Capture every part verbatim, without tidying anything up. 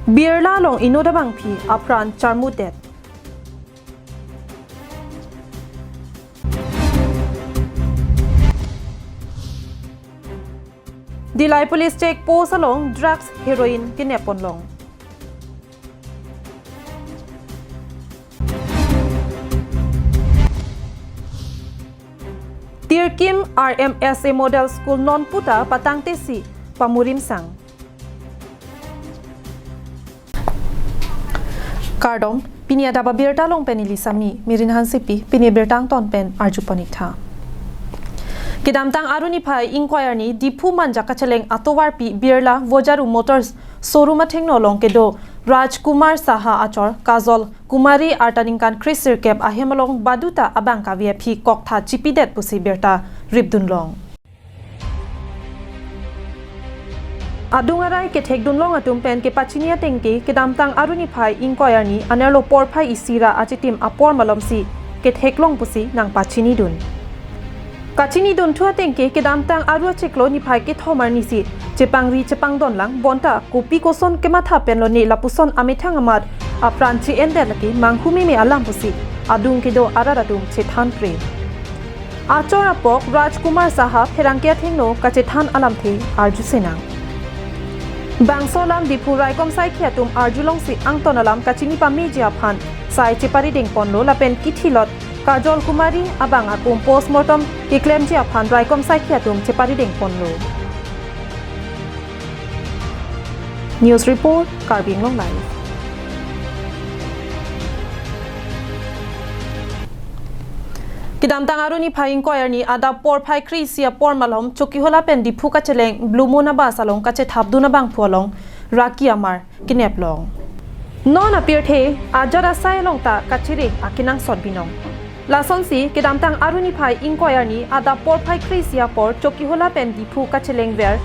Birla along inut abangpi apran charmutdet. Dillai Police Check Post along drugs heroin kinep ponlong. Tirkim R M S A Model School non puta patangtesi pamurimsang. Kardom, pini adap abirta along pen neli Sami, Mirin Hansepi, pini birta angton pen arjupon ik tha. Kedamtang Aru niphai ingkoi arni, Diphu Manja kacheleng atovarpi Birla Vojaru Motors showroom athengno along kedo Rajkumar Saha achor Kajol Kumari arta ningkan kre sirkep ahem along baduta abang kave aphi koktha chipidet pusi birta ripdunlong. Adung arai kethekdunlong atum pen kepachini atengke kedamtang Aru niphai ingkoi arni anerlo porphai isi ra achitim apor malomsi ketheklong pusi nangpachinidun. Kachinidun thu atengke kedamtang Aru achiklo niphai kethom arnisi chepangri chepangdonlang bonta kopi koson kematha pen lone lapuson amethang amat apran che-endet lake manghumeme alam pusi adung kedo arat atum chethanpre. Achor apok Rajkumar Saha pherangke athengno kachethan alamthe arjusenang. Bangso alam Diphu raikom saikhi atum arjulongsi angton alam kachini pameji aphan sai cheparideng ponlo lapen kithilot Kajol Kumari abang akum postmortem keklemji aphan raikom saikhi atum cheparideng ponlo. News report, Karbi Anglong Live. Kedamtang Aru niphai ingkoi arni adap porphai kre isi apor malom Chokihola pen Diphu kacheleng Blue Moon abus along kachethapdun abangphu along raki amar kineplong. Non apirthe ajat asai along ta kachireng akenangsot binong. Lasonsi kedamtang Aru niphai ingkoi arni adap porphai kre isi apor Chokihola pen Diphu kachelengver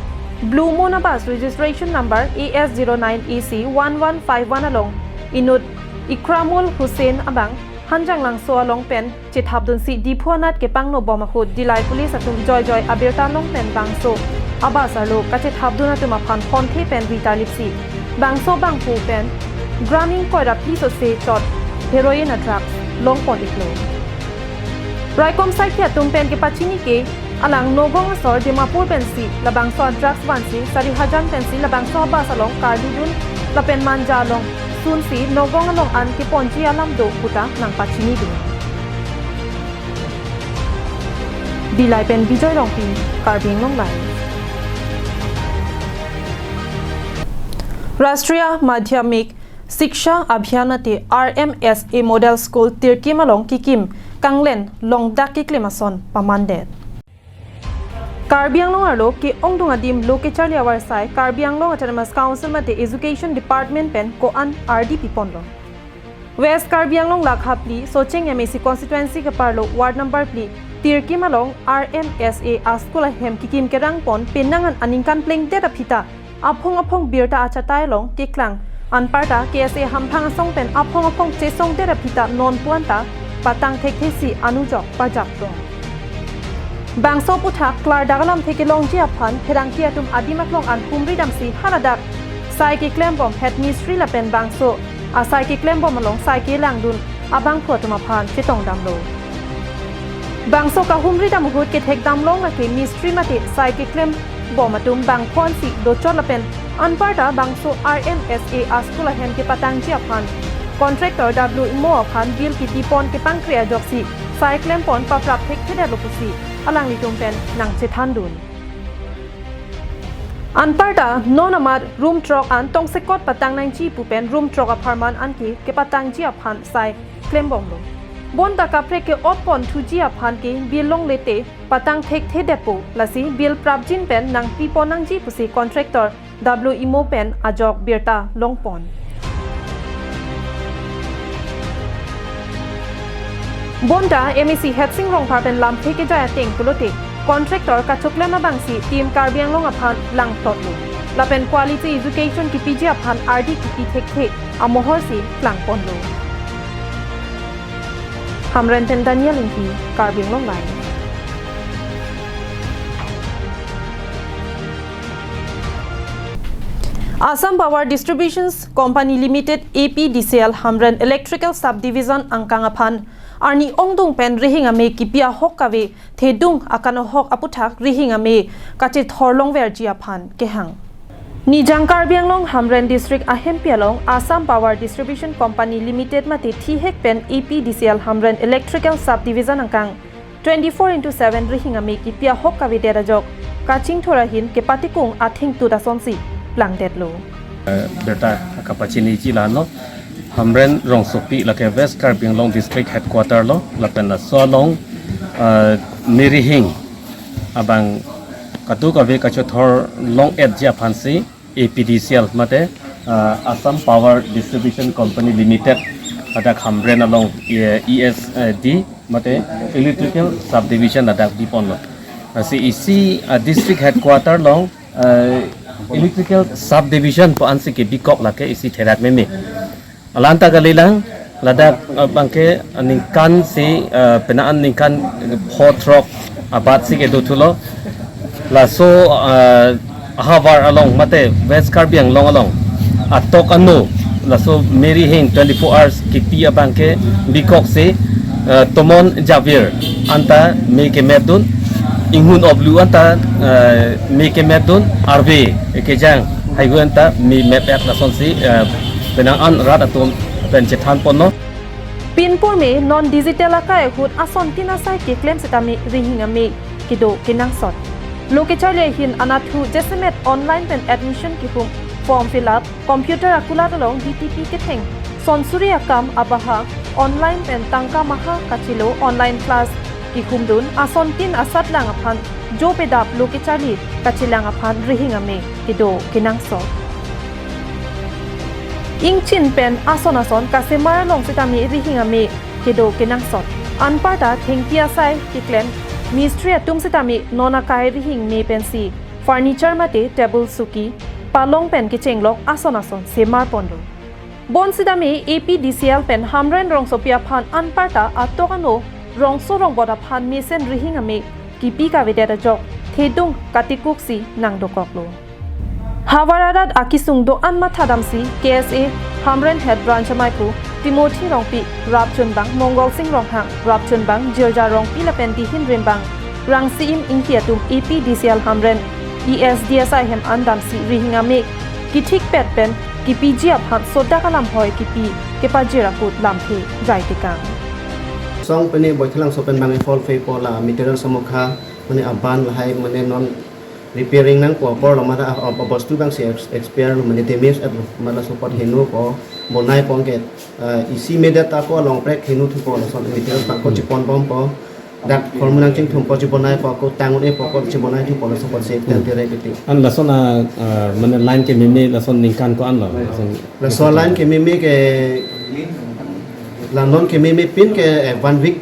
Blue Moon abus registration number A S zero nine A C one one five one along inut Ikramul Hussain abang Hanjanglangso along pen chethapdunsi Diphu anat kepangno bom ahut Dillai Police atum joijoi abirta along pen bangso abus arlo kachethapdun atum aphan phonthe pen ritarlipsi bangso abangphu pen gram ingkoi ra phli sose chot heroin a drugs longpon iklo. Raikom saikhi atum pen kepachini ke alang Nagaon asor Dimapur pensi labangso a drugs vansi Sarihajan pensi labangso abus along karlidun lapen Manja along sunsi Nagaon along an keponji alam do puta nangpachinidun. Dillai pen Bijoy Rongpi, Karbi Anglong Live. Rashtriya Madhyamik Shiksha Abhiyan mate R M S A Model School Tirkim along kikim kanglen longdak keklem ason pamandet. Karbi Anglong arlo ke-ongdung adim lo kecharli avarsai Karbi Anglong Autonomous Council mate Education Department pen ko-an ardi piponlo. West Karbi Anglong Lakha phli Socheng M A C constituency keparlo ward number phli Tirkim along R M S A a school ahem kikim kerangpon penang an aningkan plengdet aphi ta aphong aphong birta achatai along keklang. Anparta K S A hamphang asong pen aphong aphong chesongdet aphi ta nonpu an ta patang thekthesi anujok pajapdun. Bangso aputhak klardak alamthe kelongji aphan pherangke atum adim aklong an humri damsi haladak sai keklembom head mistri lapen bangso asai keklembom along sai kelangdun abangphu atum aphan chetongdamlo. Bangso kahumri dam ahut kethekdamlong lake mistri mate sai keklembom atum bangphonsi dochot lapen anparta bangso R M S A a school ahem kepatangji aphan contractor W Imo aphan bill kipipon kepangkre ajoksi sai klempon paprap thekthedetlo pusi alanglitum pen nangchethandun. Anparta non amat room throk an tongsekot patang nangji pu pen room throk apharman anke kepatangji aphan sai klembomlo. Bonta kaprek ke-otpon thuji aphan ke bill longle te patang thekthedetpo, lasi bill prapjin pen nangpipon nangji pusi contractor W Imo pen ajok birta longpon. Bonta M A C Headsing Rongphar pen lamthe kejai ateng pulote contractor kachoklem abangsi Team Karbi Anglong aphan langtotlo. Lapen quality education kipiji aphan ardi kipi thekthe amohorsi klangponlo. Hamren pen Daniel Ingti, Karbi Anglong Live. Assam Power Distributions Company Limited, A P D C L, Hamren Electrical Subdivision angkang aphan arni ongdung pen rihing ame kipi ahok kave thedung akanohok aputhak rihing ame kachethor longverji aphan kehang. Nijang Karbi Anglong Hamren District ahempi along Assam Power Distribution Company Limited mate thihek pen A P D C L Hamren Electrical Subdivision angkang twenty-four into seven rihing ame kipi ahok kavedet ajok kachingthur ahin kepatikung athengtut asonsi plangdetlo. Eh, birta kapachiniji la-anlo, Hamren rongsopi lake West Karbi Anglong District Headquarter lo, lapen laso along, eh, me rihing abang kadokave kachethor long-etji aphansi A P D C L mate, eh, Assam Power Distribution Company Limited, ladak Hamren along, eh, E S D mate Electrical Subdivision ladak biponlo. Lasi isi, eh, District Headquarter along, eh, Electrical Subdivision pu ansi kebikok lake isi therak meme. Alanta kalilang, ladak, eh, abangke ningkan si, eh, penang an ningkan pho throk abatsi kedo thulo. Laso, eh, ahavar along mate West Karbi Anglong along atok ano laso me rihing twenty-four hours kipi abangke bikoksi, eh, tomon javir anta me kemetdun, inghun oblu anta, eh, me kemetdun, arve kejang haihui anta me mepet lasonsi, eh, penang an rat atum pen chethanponlo. Pinpur me non digital akai ahut asontin asai keklem setame rihing ame kedo kenangsot. Lo kecharli ahin anatthu jasemet online pen admission kehum, form fill up, computer akulat along D T P ketheng, sonsuri akam abaha online pen tangka maha kachelo, online class kehumdun, asontin asatlang aphan jo pedap lo kecharli kachelang aphan rihing ame kedo kenangsot. Ingchin pen ason ason kasemar along setame rihing ame kedo kenangsot. Anparta thengpi asai keklem mistri atum setame non akai rihing me pensi furniture mate table, suki, palong pen kechenglok ason ason semarponlo. Bonsetame A P D C L pen Hamren rongsopi aphan anparta atok ano rongso rongbot aphan mesen rihing ame kipi kavedet ajok thedung katikuksi nangdokoklo. Havar arat akisung do-an mathadamsi K S A Hamren Head Branch amaiphu Timothy Rongpi, Rap Chunbang Mongol Sing Ronghang, Rap Chunbang Jirja Rongpi lapen dihin rimbang Rangsiim Ingti atum A P D C L Hamren E S D S I hem an damsi rihing ame kithikpet pen kipiji aphan sodak alam hoi kipi kepajir akut lamthe jaitekang. Song pene Boithalangso pen bang fall fe pola material samokha mane aban lahai mane non repairing nangpo apor lo mata a, a, bostu bangsi ex-, expire lo mane damage at lo mata support henu po bonai pon ke, eh, isi media ta ko along prek henu thupo lason material bang ko chipon bompo. Dak hormu nangchingthumpo chibonai po ko tangun e po ko chibonai thupo lason ko save tan tere kiti. An lason a, ah, mane line kememe lason ningkan ko-an lo? Lason laso line kememe ke lanon kememe pin ke, eh, one week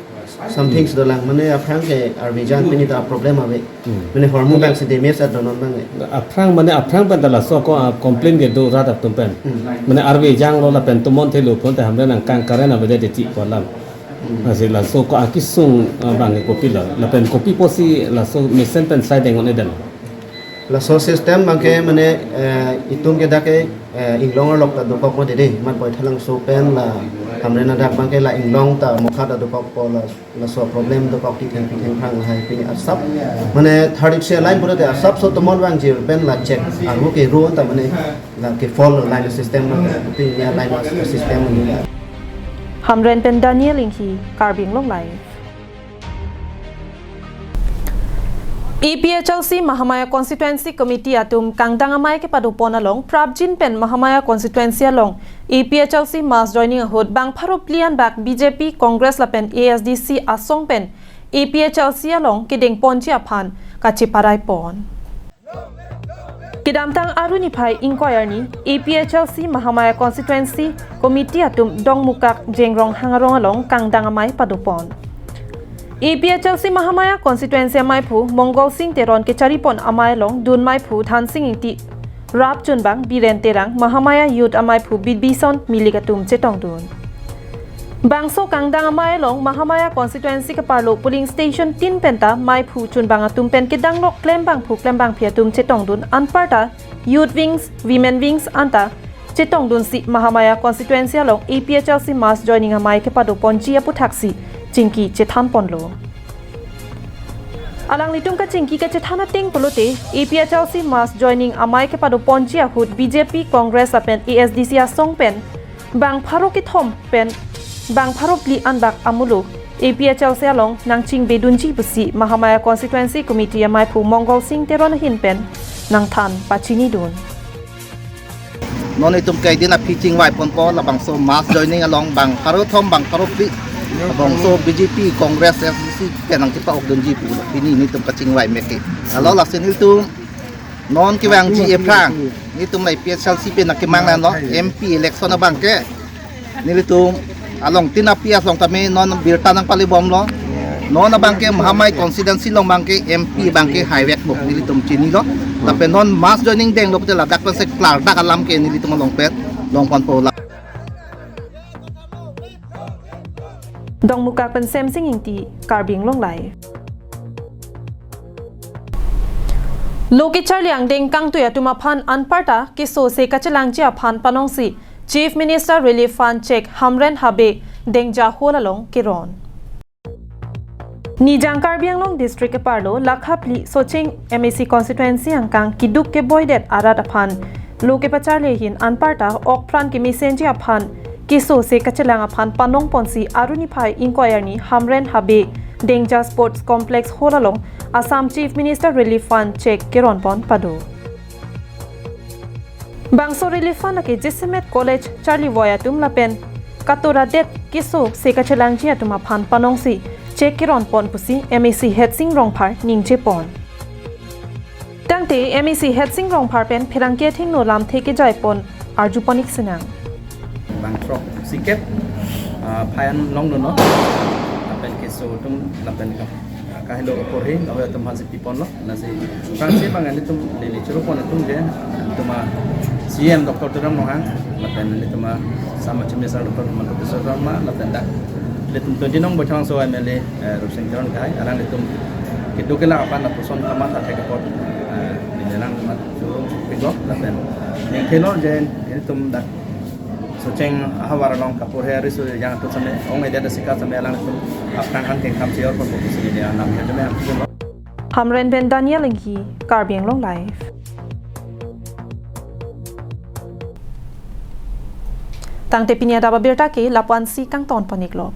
something sudah lang. Mane aphrang ke arvejan pini ta problem ave. Hmm. Mane hormu bangsi damage at donon bang e. Aphrang mane aphrang pen ta laso ko, ah, complain kedo rat atum pen. Hmm. Mane arvejan lo lapen tomon thelo phonte Hamren angkang current avedet chipo alam. Hmm. Lasi laso ko akisung, ah, bang e kopilo? Lapen kopi pusi laso mesen pen side engon eden? Laso system bangke mane, eh, itum ke dak ke, eh, inglong arlok ta dokok mo dede, mat Boithalangso pen la Hamren adak bangke la inglong ta mokha ta dokokpo la, laso problem dokok ti theng theng phrang lahai pini asap. Mane third isi line pura te asap so tomon vangjir pen la check aru ke ru ta mane la ke fall line system na pini line system ni. Hamren pen Daniel Inghi, Karbi Anglong Live. A P H L C Mahamaya Constituency Committee atum kangdang amei kepadopon along prapjin pen Mahamaya Constituency along A P H L C mass joining ahut bang pharo phli an bak B J P, Congress lapen A S D C asong pen A P H L C along kedengponji aphan kacheparaipon. Kedamtang Aru niphai ingkoi arni A P H L C Mahamaya Constituency Committee atum Dongmukak Jengrong Hangarong along kangdang amei padopon. A P H L C Mahamaya Constituency ameiphu Mongol Sing Teron kecharipon amei along dun meiphu Thansing Ingti, Rap Chunbang Biren Terang, Mahamaya Youth ameiphu Bibison Milik atum chetongdun. Bangso kangdang amei along Mahamaya Constituency keparlo polling station tin penta meiphu chunbang atum pen kedanglok klembangphu klembangphi atum chetongdun anparta Youth Wings, Women Wings anta chetongdunsi Mahamaya constituency along A P H L C mass joining amei kepadoponji aputhaksi chingki chethanponlo. Alanglitum kachingki kachethan ateng pulote, A P H L C mass joining amei kepadoponji ahut B J P, Congress lapen A S D C asong pen bang pharo kethom pen bang pharo phli anbak amulo A P H L C along nangchingbedunji pusi Mahamaya Constituency Committee ameiphu Mongol Sing Teron ahin pen nangthan pachinidun. Non itum kaidin aphi chingvaiponpo, labangso mass joining along bang pharo thom bang pharo phli, labangso B J P, Congress, A S D C pen nangchepa-okdunji pu pini nelitum kachingvai meke. Alo lasi nelitum non kevangji aphrang nelitum la A P H L C pen nangkemang nanglo, M P election abangke nelitum along tin api aslong tame non birta nangpalebomlo. Non abangke Mahamaya constituency along abangke M P abangke haivekpo nelitum chinilo. Lapen non mass joining denglo pute ladak pensi klardak alam ke nelitum along pet longponpo la. Dongmukak pen Semsing Ingti, Karbi Anglong Live. Lo kecharli angdeng kangtui atum aphan anparta kesose kachelangji aphan panongsi Chief Minister Relief Fund cheque Hamren Habe Dengja Hall along keron. Nijang Karbi Anglong District keparlo lakha phli Socheng M A C constituency angkang keduk keboidet arat aphan lo kepacharli ahin anparta okpran kemesenji aphan kesose kachelang aphan panongponsi aruni phai ingkoi arni Hamren Habe Dengja Sports Complex Hall along Assam Chief Minister Relief Fund cheque keronpon pado. Bangso Relief Fund ake jasemet college charlivoi atum lapen katoradet kesose kachelangji atum aphan panongsi cheque keronpon pusi M A C Hetsing Rongphar ningjepon. Tangte M A C Hetsing Rongphar pen pherangke athengno lamthe kejaipon arjupon-ik sinang. Bang throk sikep, ah, phai an longdunlo. Lapen keso atum lapen ka, kahelo kaporhe, lahei atum aphansi piponlo. Lasi aphrangsi bang nelitum neli churupon atum ke, nelitum a C M Doctor Tuliram Ronghang, lapen nelitum a Assam Chief Minister Doctor Himanta Biswa Sarma, lapen dak nelitum twenty nong Baithalangso M L A, eh, Rupsing Teron kahai, alanglitum keduk kelang aphan lapuson kamatha thek apot, eh, neli alang mat churung pigok, lapen ningthelo je nelitum dak Socheng ahavar along kaporhe riso jang atum same, ong edet asika same alanglitum aphrang han kengkam si orpon pusi neli anam hejeme ham. Hamren pen Daniel Enghi, Karbi Anglong Live. Tangte pini adap abirta ke lapu-ansi kangtonpon-iklo.